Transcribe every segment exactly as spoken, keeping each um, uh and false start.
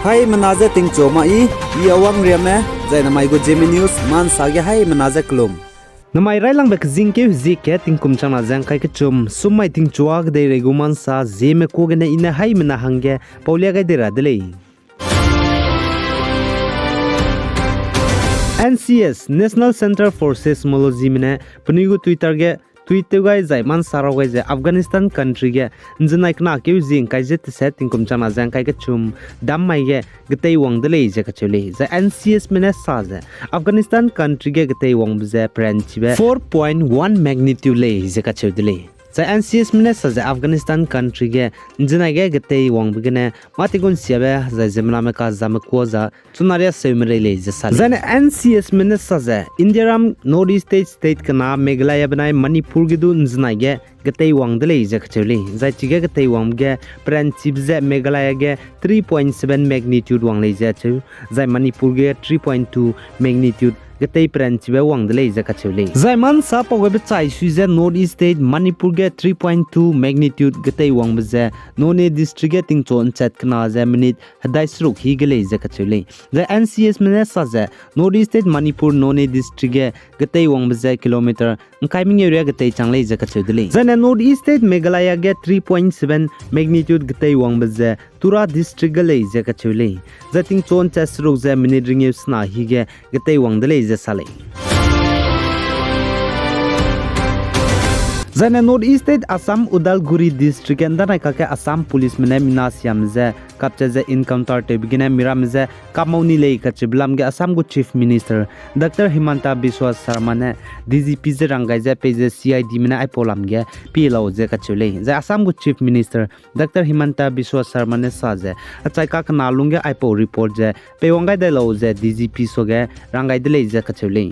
Haimena je tingchu ma i, i Awang Riame, zai namai gu Zeme News, mansa ge haimena je kelum. Namai railangbe kezingkeu hezie ge tingkum changna ze ngkai kechum, summai tingchua kedeirei gu mansa Zeme kuâ gene i ne haimena hangge paulia gai dei ra de lei. N C S, National Centre for Seismologyme ne penui gu Twitter ge tweet tew gai zai mansa raw gai ze Afghanistan country ge nzenai kena keu zie ngkai ze teset tingkum changna ze ngkai kechum dam mai ge geteiwang de lei ze kacheu lei. Zai N C Sme ne sa ze Afghanistan country ge geteiwangbe ze peranchibe four point one magnitude lei ze kacheu de lei. Zai N C Sme ne sa ze Afghanistan country ge nzenai ge geteiwangbe gene mâ tinggun siabe zai ziemmename kazame kuâ za chunaria seume rei lei ze sa lei. Zai ne N C Sme ne sa ze Indiaram North East state state kena Meghalaya benai Manipur ge du nzenai ge geteiwang de lei ze kacheu lei. Zai chige geteiwangbe ge peranchibe ze Meghalaya ge three point seven magnitude wang lei ze cheu, zai Manipur ge three point two magnitude getei peranchibe wang de lei ze kacheu lei. Zai mansa pau gaibe chai sui ze North East state Manipur ge three point two magnitude geteiwangbe ze Noney district ge tingchu nchat kena ze minute hedai seruk hi ge lei ze kacheu lei. Zai N C Sme ne sa ze North East state Manipur Noney district ge geteiwangbe ze kilometer ngkai mengeu ria getei chang lei ze kacheu de lei. Zai ne North East state Meghalaya ge three point seven magnitude geteiwangbe ze Tura district ge lei ze kacheu lei. Zai tingchu nchat seruk ze minute ringeu sena hi ge geteiwang de lei ze sa lei. Zai ne North East state Assam Udalguri district ge ndanai kakge Assam policeme ne mina siam ze kapchat ze encounter tewbe gene miramme ze kamau ni lei kacheube lam ge Assam gu Chief Minister Doctor Himanta Biswa Sarma ne D G P je ranggai ze peize C I Dme ne aipau lam ge pie lau ze kacheu lei. Zai Assam gu Chief Minister Doctor Himanta Biswa Sarma ne sa ze achai kakena lungge aipau report ze peiwang gai dai lau ze D G P suage ranggai de lei ze kacheu lei.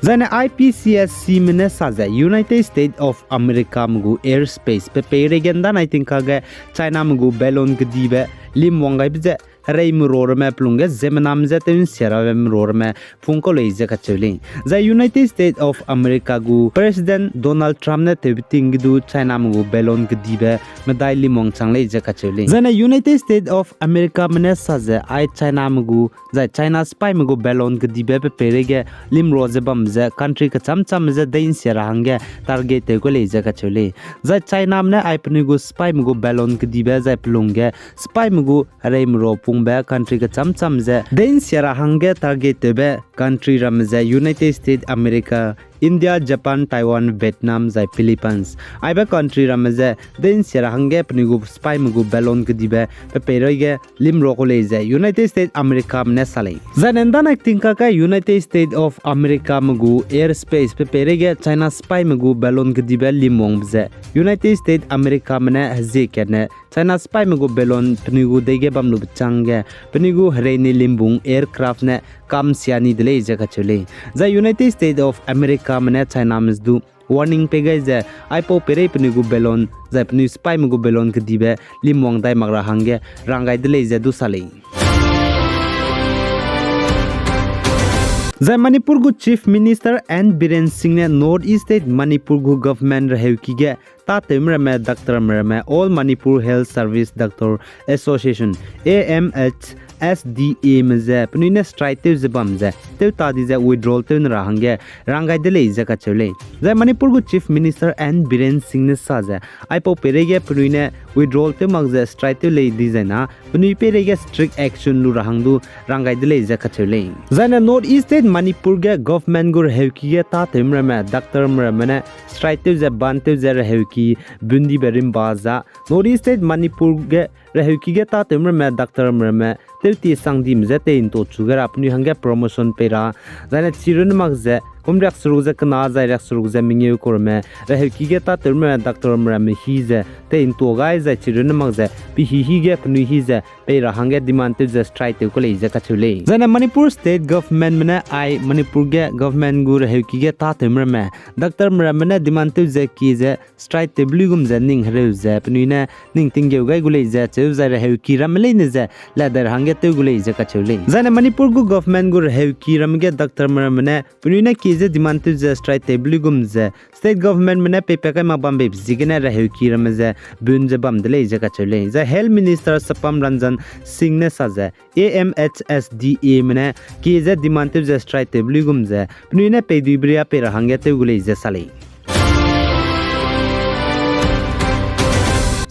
Zai ne I P C S Cme ne sa ze United States of Americame gu airspace pe peireige ndanai tingkage Chiname gu balloon kedibe limwang gaibe ze hereime ro ramme pelungge ziemmename je tew nsia rabe me ro ramme pungkau lei ze kacheu lei. Zai United States of America gu President Donald Trump ne tewbe ting ge du Chiname gu balloon kedibe medai limwang chang lei ze kacheu lei. Zai ne United States of Americame ne sa ze ai Chiname gu, zai China sipaîme gu balloon kedibe pe peireige limro ze bam ze country kecham chamme je dei nsia ra hangge target tew ku lei ze kacheu lei. Zai Chiname ne ai penui gu sipaîme gu balloon kedibe zai pelungge sipaîme gu hereime ro pungbe country kecham cham ze dei nsia ra hangge target tewbe country ramme ze United States, America, India, Japan, Taiwan, Vietnam zai Philippines. Aibe country ramme ze dei nsia ra hangge penui gu sipaîme gu balloon kedibe pe peireige limro ku lei ze United States Americame ne sa lei. Zai ne ndanai tingkage United States of Americame gu airspace pe peireige China sipaîme gu balloon kedibe limwangbe ze United States Americame ne hezie katne China sipaîme gu balloon penui gu dei ge bam lube changge penui gu hereine limbung aircraft ne kam sia ni de lei ze kacheu lei. Zai United States of Americame ne Chiname du warning pei gai ze aipau peirei penui gu balloon zai penui sipaîme gu balloon kedibe limwang dai mak ra hangge ranggai de lei ze du sa lei. Zai Manipur gu Chief Minister N Biren Singh ne North East State Manipur gu government reheuki ge tâtewme ramme doctorme ramme All Manipur Health Service Doctor Association, A M H S D Ame ze penui ne strike tew ze bam ze tew ta di ze withdrawal tew ne ra hangge ranggai de lei ze kacheu lei. Zai Manipur gu Chief Minister N Biren Singh ne sa ze aipau peireige penui ne withdrawal tew mak ze strike tew lei dizai na penui peireige strict action lu ra hang du ranggai de lei ze kacheu lei. Zai ne North East State Manipur ge government gu reheuki ge tâtewme ramme doctorme ramme ne strike tew ze ban tew ze reheuki bundibe rimba za North East State Manipur ge reheuki ge tâtewme ramme doctorme ramme tewtie sangdime je tei ntua chu ge ra penui hangge promotion pei ra, zai ne chirunne mak ze kum riakseruk ze kena zai riakseruk ze mengeu kau ramme reheuki ge tâtewme ramme doctorme ramme hî ze tei ntua gai zai chirunne mak ze pehî hî ge penui hî ze pei ra hangge demand tew ze strike tew ku lei ze kacheu lei. Zai ne Manipur State Governmentme ne ai Manipur ge government gu reheuki ge tâtewme ramme doctorme ramme ne demand tew ze kie ze strike tewbe luigum ze ning hereu ze penui ne ning tinggeu gai gu lei ze cheu zai reheuki ramme leine ze ladder hangge tew gu lei ze kacheu lei. Zai ne Manipur gu government gu reheuki ramme ge doctorme ramme ne penui ne kie ze demand tew ze strike tewbe luigum ze state governmentme ne peipat kai mak bambe ziegene reheuki ramme ze bun ze bam de lei ze kacheu lei. Zai Health Minister Sapam Ranjan Singh ne sa ze, A M H S D A me ne kie ze demand tew ze strike tewbe luigum ze penui ne peiduibe ria pei ra hangge tew gu lei ze sa lei.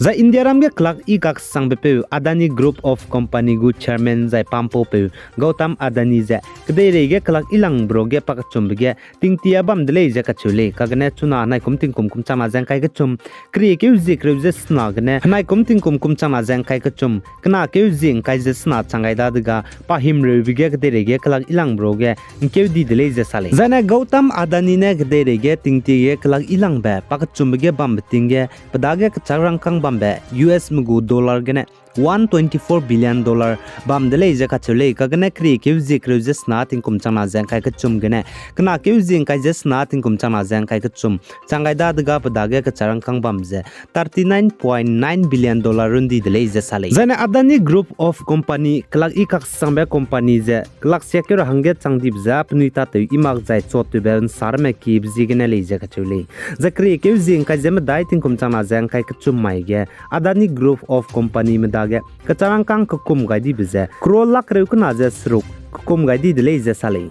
Zai Indiaram ge kelak i kaksangbe peu Adani Group of Company gu chairman zai pampaupeu Gautam Adani ze kedeirei ge kelak i langbe ruage pakechumbe ge tingtia bam de lei ze kacheu lei. Kagene chuna naikum tingkum kum changna ze ngkai kechum, keriekeu zie kereu ze sena gene naikum tingkum kum changna ze ngkai kechum, kenakeu zie ngkai ze sena chang gai dadege pa himreube ge kedeirei ge kelak i langbe ruage ngkeu di de lei ze sa lei. Zaine Gautam Adani ne kedeirei ge tingtie ge kelak i langbe pakechumbe ge bambe ting ge pe dage kechak rangkâng bambe U S me gu dollar gene one twenty-four billion dollar bam de lei ze kacheu lei. Kagene keriekeu zie kereu ze sena tingkum changna ze ngkai kechum gene kenakeu zie ngkai ze sena tingkum changna ze ngkai kechum chang gai dadege pe dage kechak rangkâng bam ze thirty-nine point nine billion dollar run di de lei ze sa lei. Zaine Adani Group of Company kelak i kaksangbe company ze kelak siakeu ra hangge chang dibe ze penui tatew i mak zai chotewbe nsarme kiebe ziegene lei ze kacheu lei. Zai keriekeu zie ngkai ze medai tingkum changna ze ngkai kechum mai ge Adani Group of Company me dage kechak rangkâng kekum gai dibe ze crore lak reu kena ze seruk kekum gai di de lei ze sa lei.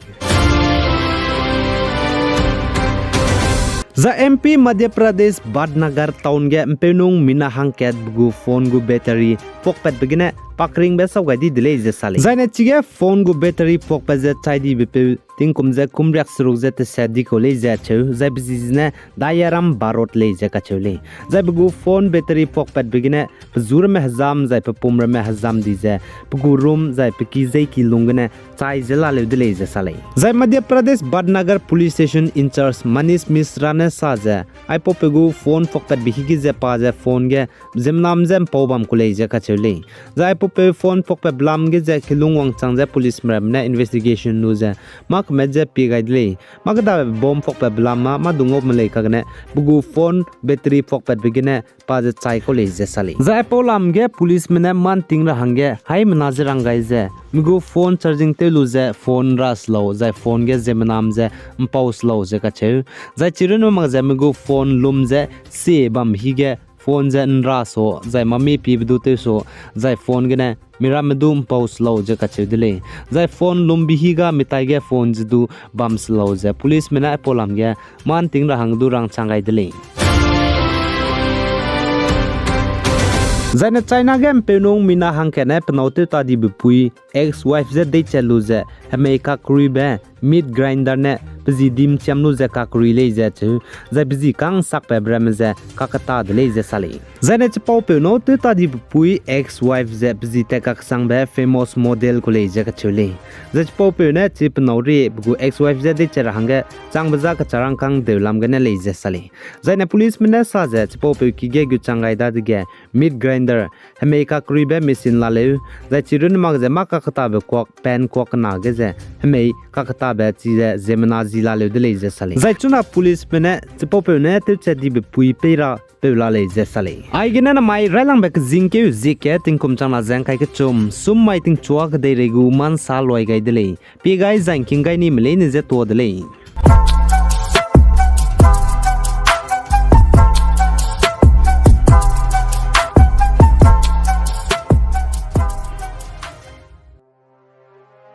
Zai M P Madhya Pradesh Vadnagar town ge mpeunung mina hangkatbe gu phone gu battery puakpatbe gene pakringbe sau gai di de lei ze sa lei. Zaine chige phone gu battery puakpat ze chai dibe peu tingkum ze kum riak seruk ze teset di kau lei ze cheu, zai pe zi zene Dayaram Barot lei ze kacheu lei. Zai pe gu phone battery puakpatbe gene pe zu ramme hezam zai pe pum ramme hezam di ze pe gu room zai pe ki zeiki lung gene chai ze laleu de lei ze sa lei. Zai Madhya Pradesh Vadnagar Police Station in-charge Manish Mishra ne sa ze, aipaupeu gu phone puakpatbe hige ze pa ze phone ge ziemmenam ze mpau bam ku lei ze kacheu lei. Zai aipaupeu phone puakpatbe lam ge ze kilung wangchang ze policeme ramme ne investigation lu ze mâ kemet ze pie gai de lei. Mâ kedabe bomb puakpatbe lam mâ mâ dung ngau me lei kagene pe gu phone battery puakpatbe gene pa ze chai kau lei ze sa lei. Zai aipau lam ge policeme ne mâ nting ra hangge haimena ze rang gai ze, mi gu phone charging tew lu ze phone nra se lau, zai phone ge ziemmenam ze mpau se lau ze kacheu. Zai chirunne mak ze mi gu phone lum ze sie bam hige phone ze nra sa, zai mami piebe du tew sa, zai phone gene miramme du mpau se lau ze kacheu de lei. Zai phone lumbe hi ga mitai ge phone ze du bam se lau ze policeme ne aipau lam ge mâ nting ra hang du rangchang gai de lei. Zaine China ge mpeunung mina hangkatne penâu tew ta dibe pui ex-wife je deichat lu ze hemei kakruibe meat grinder ne pe zi dimchiam lu ze kakrui lei ze cheu, zai pe zi ka'nsakbe ramme ze kaketa de lei ze sa lei. Zaine chipaupeu nâu tew ta dibe pui ex-wife ze pe zi tat kaksangbe famous model ku lei ze kacheu lei. Zai chipaupeu ne chi penâu rie pe gu ex-wife je deichat ra hangge changbe za kechak rangkâng deu lam gene lei ze sa lei. Zaine policeme ne sa ze chipaupeu ki ge gu chang gai dadege meat grinder, hemei kakruibe machine laleu, zai chirunne mak ze mâ kaketabe kuak, pan kuak kena ge ze hemei kaketabe chize ziemmena zi laleu de lei ze sa lei. Zai chuna policeme ne chipaupeu ne tewchat dibe pui pei ra peu la lei ze sa lei. Aigene namai railangbe kezingkeu zie kat tingkum changna ze ngkai kechum, sum mai tingchua kedeirei gu mansa loi gai de lei. Pie gai zai ngking gai nime leine je tuâ de lei.